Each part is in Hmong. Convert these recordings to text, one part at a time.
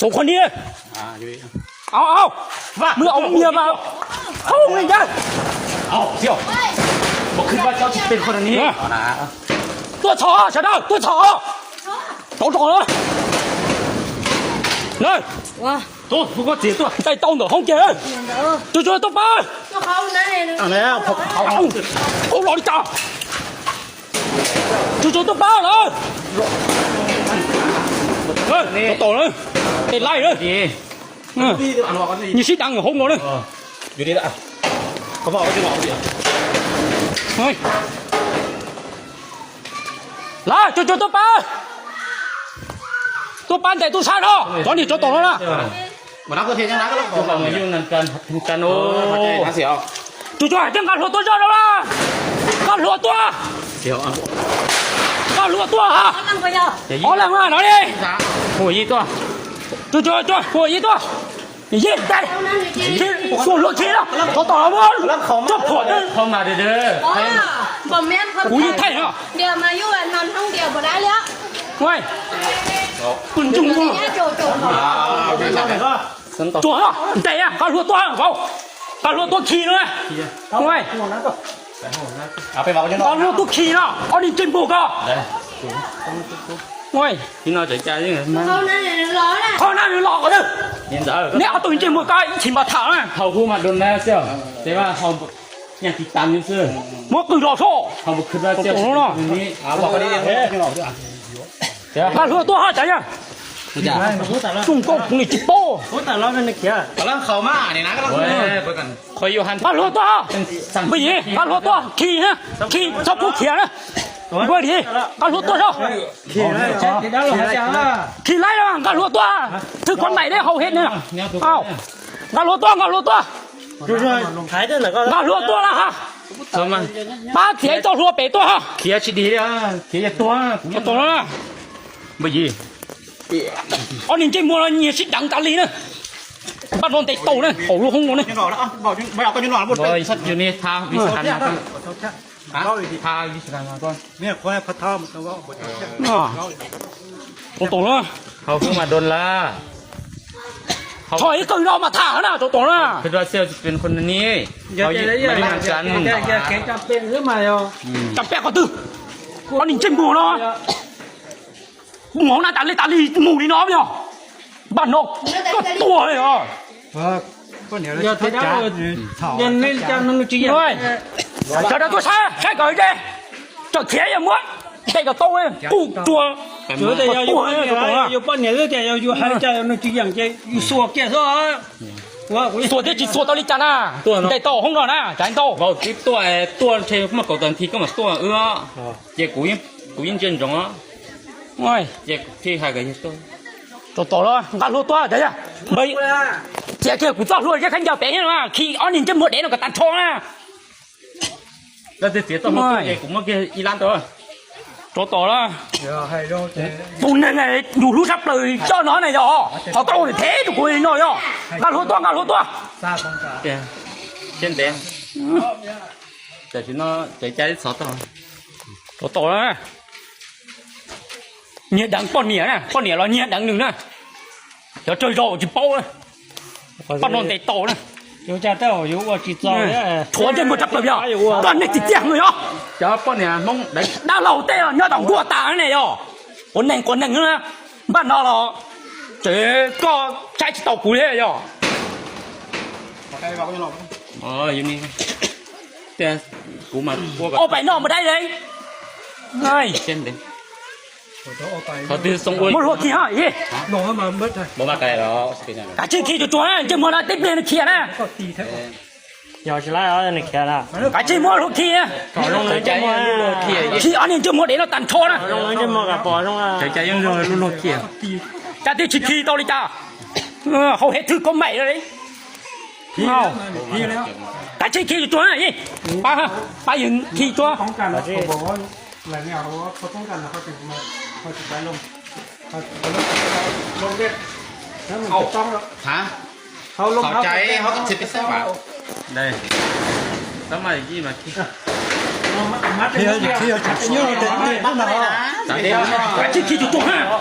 Tus qhua niag, au au, mws au mias mas thoob li ncaj. Tuaj txhom sawv daws, tuaj txhom. Tau rau na. Ntais tau ntawm hoob kiag. Tsuag tsuag tuaj pab. Ub los li cas. Tsuag tsuag tuaj pab lawm. Tos na. Tej laij na. Nyias sib deev hoob no na. Lawm, tsuag tsuag tuaj pab. Tuaj pab ntes tub sab no, cov niag tsov tom no na. Tsuag tsuag hais tias nqa hluas tuaj zoj no na. Nqa hluas tuaj. Nqa hluas tuaj ha. Ob leeg no li. Tsuag tsuag, tsuag tsuag, hu yij tuaj. Yij tais, xuas hluas khi no, tsov tom no, tsuag phuam. Kuv yij thaij no. Tsuag no, ntes, nqa hluas tuaj vauv. Nqa hluas tuaj khi no. Nqa hluas tuaj khi no, ob niag ntsej muag ko. Qhov no nws los ko, neb ob tug ntsej muag ko ib chim npaj tham na. Muab qws los soj. Nqa hluas tuaj ha cov yog. Tsoom koj kuv li tsis paub. Nqa hluas tuaj ha. Npawg Yim, nqa hluas tuaj khi, khi txhob pub khiav na. Npawg Yim, nqa hluas tuaj soj. Khi laib los nqa hluas tuaj. Thwj khuav maim deb haus hev ne. Nqa hluas tuaj, nqa hluas tuaj. Nqa hluas tuaj na ha. Pab txiav ib txoj hlua pem tuaj ha. Ob niag ntsej muag no nyias sib deev tas li na. Npaj no ntes tau na, haum lub hoob no ne. Tau na. Tso ib qwg no mas tham na, tau na. Cam pem qhov twg? Ob niag ntsej muag no. Mus hauv na tas li tas li mus li no yog. Npaj no koj tuag li os. Sawv daws tuaj saib, saib kom ze. Txawm khiav yog muab ntes kom tau, kuj tuag. Yus poj niam xwb tias yus hais li cas yus nws tsis yeem ces yus xuas kiag xwb. Xuas thiab tsis xuas tau li cas na. Ntes tau hoob no na, cas ntau. Vauv twb tuaj, tuaj ntshe muaj kaum tawm nthi koj mam tuaj wb. Ces kuv yeej ntsia ntsoov. Ces kuv thiaj hais kom yawg tuaj. Tau tau los nqa hlua tuaj cov yawg. Txiav kiag kuv txoj hlua zeb khaub ncaws pem no, khi ob niag ntsej muag dev no kom tag nrho na. Koj twb txiav txoj hlua tuaj ces kuv muab kiag ib lab rau. Tau tau los. Tus neeg yus hlub tshaj plaws coj no na yog. Qhov tau nws thev rau kuv no yog. Nqa hlua tuaj, nqa hlua tuaj. Tam sim no tseem cai ib txhov tau. Tau tau los. Nyiag deev poj niam na, poj niam los nyiag deev nws na. Cov tsawg zaus tsis paub na. Poj no ntes tau na. Tshuav ntsej muag tshaj plaws yog. Koj neeg tsis tiag no yog. Cov poj niam Hmoob dab laug tej nyob tom nkuaj tas ne yog. Quav neeg quav neeg na. Npaj no los tseem koj saib tsis tau kuv thiab yog. Ob pais noj mus dai li. Muab hlua khi ho. Kav tsij khi tsuag tsuag, ntsej muag no tib pliag nws khiav na. Kav tsij muab hlua khi. Khi ob niag ntsej muag dev no tag nrho na. Cas twb tsis khi tau li cas. Hau hev thwj koj maim li. Kav tsij khi tsuag tsuag, pab yawg khi tsuag. Kav tsij khi tsuag tsuag.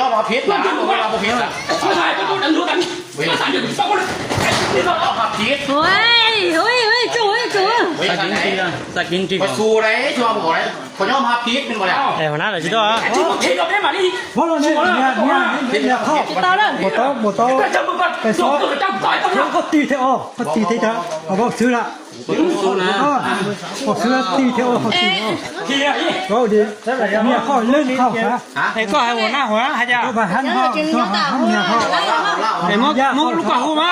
yog hab phib na, kuv yog hab phib na. Ui, ui, ui, tsum, ui, tsum. Xa kiv ntsis, xa kiv ntsis. Kuv xu lawm, kuv yog hab phib, kuv yog hab phib. Es hua nab lawm tsis tuaj. Mus tau, mus tau. Pes xov, koj tig thiab os, koj tig thiab, koj xwb lawm. Koj xwb tig thiab os, koj tig os. Koj ua di, niag hoj lwb hoj sav. Es koj hais ua nab hua hais tias, koj hab niag hoj, hab niag hoj. Muab lub koj hu mas.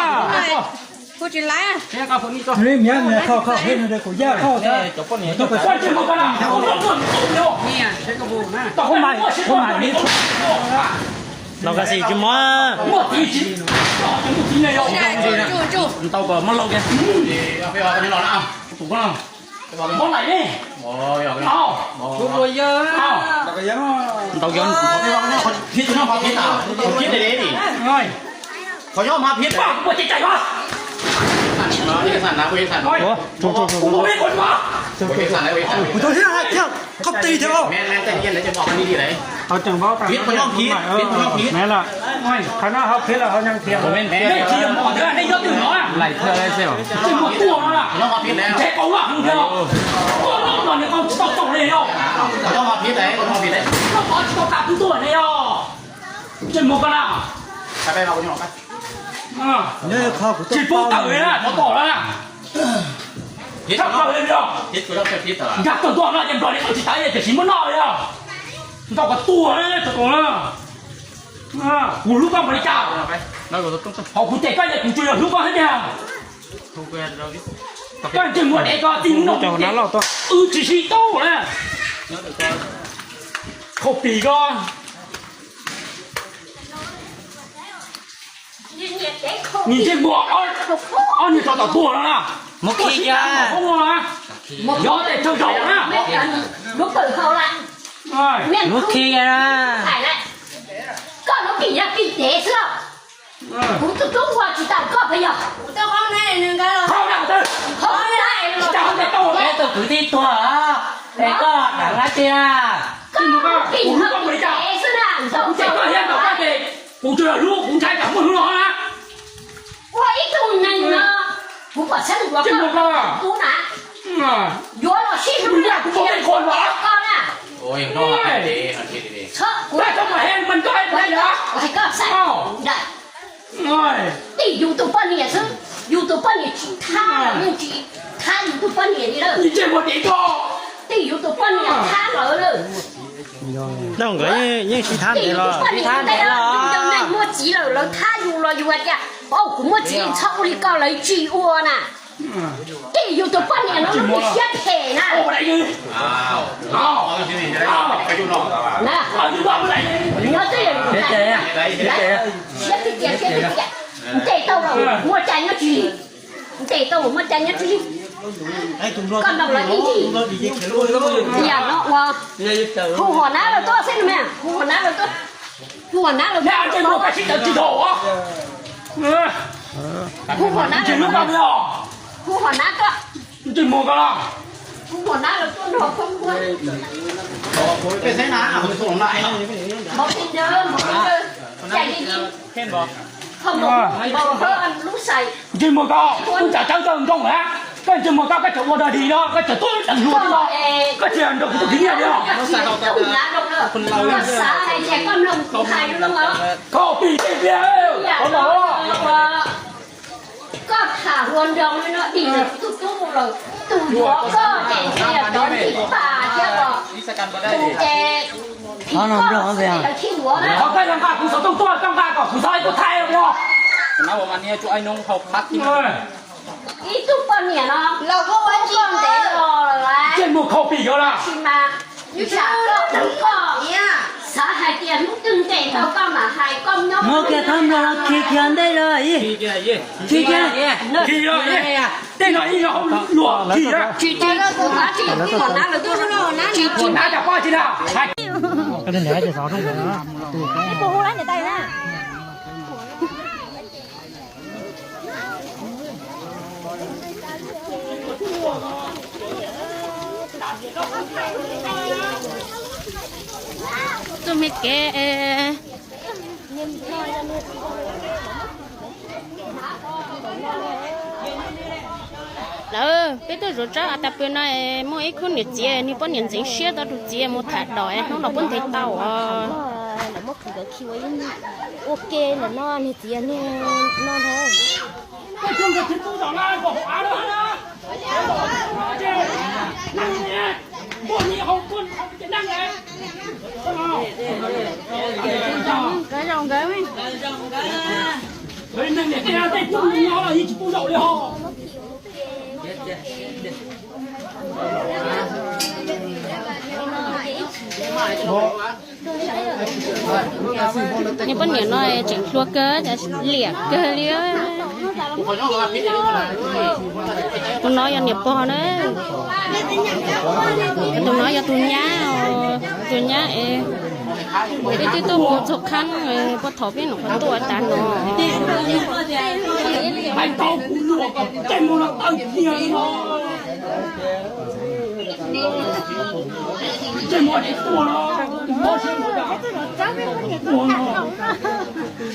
Miav niag hoj, koj hab no kuv yaj koj thiab. Los kas xim tsis muab. Ntau kom muab lauj kiag. Muab lais ne. Ntau yog, qhov nyob hab phib na. Qhov nyob hab phib na. Kuv tau thiab, koj tig thiab os. Phib qhov nyob phib, phib qhov nyob phib. Qhov no hab phib los hab nyob phib. Laim thiab xwb. Qhov nyob hab phib na. Qhov nyob hab phib na, qhov nyob hab phib na. Tsis pub tawm li na, tsis pom lawm na. Nkag tawg tuaj no ces nplog li qab tsis tawv tiam sis muab noj li os. Ntau koj tuag na, tau tuag na. Kuv hlub koj npaum li cas, ho kuv tes koj ces kuv tsuas yog hlub koj thiab tiag. Koj ntsej muag dev ko txij hnub no wb tsis sib tau na. Khau pim ko. Nws ntsej muag ob niag tsov tom tuag no na. Muab khi kiag. Yog tes tsawg zaum na. Muab khi kiag na. Koj lub pim yog pim dev xwb. Kuv tus tub ua tsis tau koj puas yog? Peb tus kwv tij tuag es koj dam lab tiag. Koj lub pim yog pim dev xwb na. Kuv tseem koj thiab ntaus koj ces kuv tsuas yog hlub, kuv ntshai tsam muaj hlub no na. Ua ib tug neeg no, kuv pom txheeb ua koj tub na. Yuav los sib hlub na, kuv pom koj na. Hais koj xav, tim yus tus poj niam xwb, yus tus poj niam tsis thab los yeej tsis thab yus tus poj niam li lawm. Tim yus tus poj niam thab lawm lawm. Nkawd yeej sib thab ntev los, sib thab ntev los. Yus muaj txiv lawm lawv thab yus los yus hais tias, au, kuv muaj txiv txhob ua li koj, lawv tsis ua na. Tim yus tus poj niam no lub siab phem na. Nyob twj ywm siab tiag tiag, ntes tau los muaj cai nyob tsis li, ntes tau los muaj cai nyob tsis li. Koj ntaus lawv ib ntsis, yam no ua, hu hom nab lawv tuaj xwb na, hu hom nab lawv tuaj, hu hom nab lawv tuaj, hu hom nab lawv tuaj, hu hom nab tuaj, hu hom nab lawv tuaj nrog koj ua. Mos pis ntawd, mos pis ntawd, cais li, kho mos, mos hawb lub xais. Ntsej muag koj, kuv txawm tawv tawg nroo na, koj ntsej muag koj, koj tseem ua dog dig no, koj tseem tuaj deev hluas thiab no, koj tsis nrog kuv tus kwv tij li os. Koj xav hais tias koj mloog kuv hais lus los? Koj pim tej tiag, koj tham hluas nraug li no dim tus tub mus lawm, tus yuav koj ces ntshe yog cov ntim pas thiab os. Tus ces phim koj xwb ces lawv thiaj yuav na. Qhov koj yuav nqa kuv xov tooj tuaj, koj nqa kom kuv txhob tuaj thaij os. Ib tug poj niam no, koj ntev los lawm. Ntsej muag khau pim yuav lawm. Tsis mas, ib tsam koj, koj Hais tias hnub twg ntes tau koj mam hais, koj nyob. Muab kiag thab nplog los khi kiag ntej los ib. Khi kiag. Khi los ib. Tej no ib yog luag khi. Tsis tau tus hnav tsis, tus hnav lawv tuaj tsis tsis hnav cas pab tsis na. Tuaj me kev. Lawv peb tuaj zuav tsawb tas pw no, muaj ib khub niam txiv, niag poj niam ntxeev siab tau tus txiv mus tham dom es hnub no puab ntes tau os. Lawv muab kuv nkawd khi ua ib, ua ke ntawm no, niag txiv niag no ntag. Niag poj niam no tseem hluas kawg, liam kawg li. Tus no yog niam pog na. Tus no yog tus nyab, tus nyab es peb twb tuaj mus txhua qhab, puag thaum peb nyuam qhuav tuaj tas no.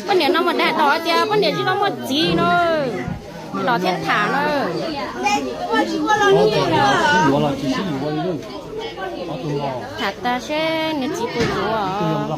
Poj niam no mas dag tau hais tias poj niam tsis tau muaj txiv no, los thiab tham na. Tham tas seb nws txiv puas yuav.